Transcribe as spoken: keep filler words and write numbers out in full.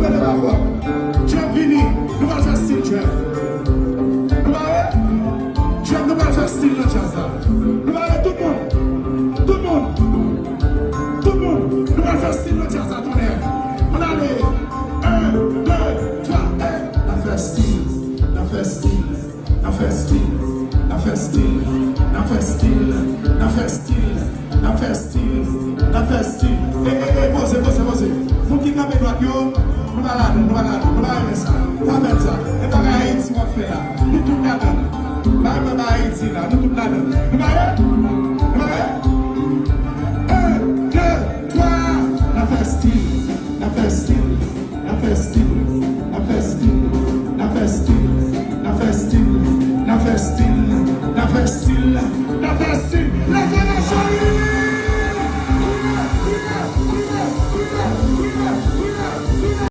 Jeff vini, nou pral fè stil Jeff. Nou pare? Jeff, nou pral fè stil nan djaz la. Nou pare, tout moun? Tout moun? Tout moun? Nou pral fè stil nan djaz la, tonnè. Ann ale. En, de, twa, e. N a fè stil. N a fè stil. N a fè stil. N a fè stil. N a fè stil. N a fè stil. N a fè stil. N a fè stil. E, e, e, poze, poze, poze. Moun ki kanpe dwat yo, nou pa ladan, nou pa ladan, nou pa renmen sa. Pa fè sa. E bagay Ayiti w ap fè la. Nou tout ladan. Bagay mwen pa Ayiti la, nou tout ladan. Nou pare? Nou pare? En, de, twa. N a fè stil. N a fè stil. N a fè stil. N a fè stil. N a fè stil. N a fè stil. N a fè stil. N a fè stil.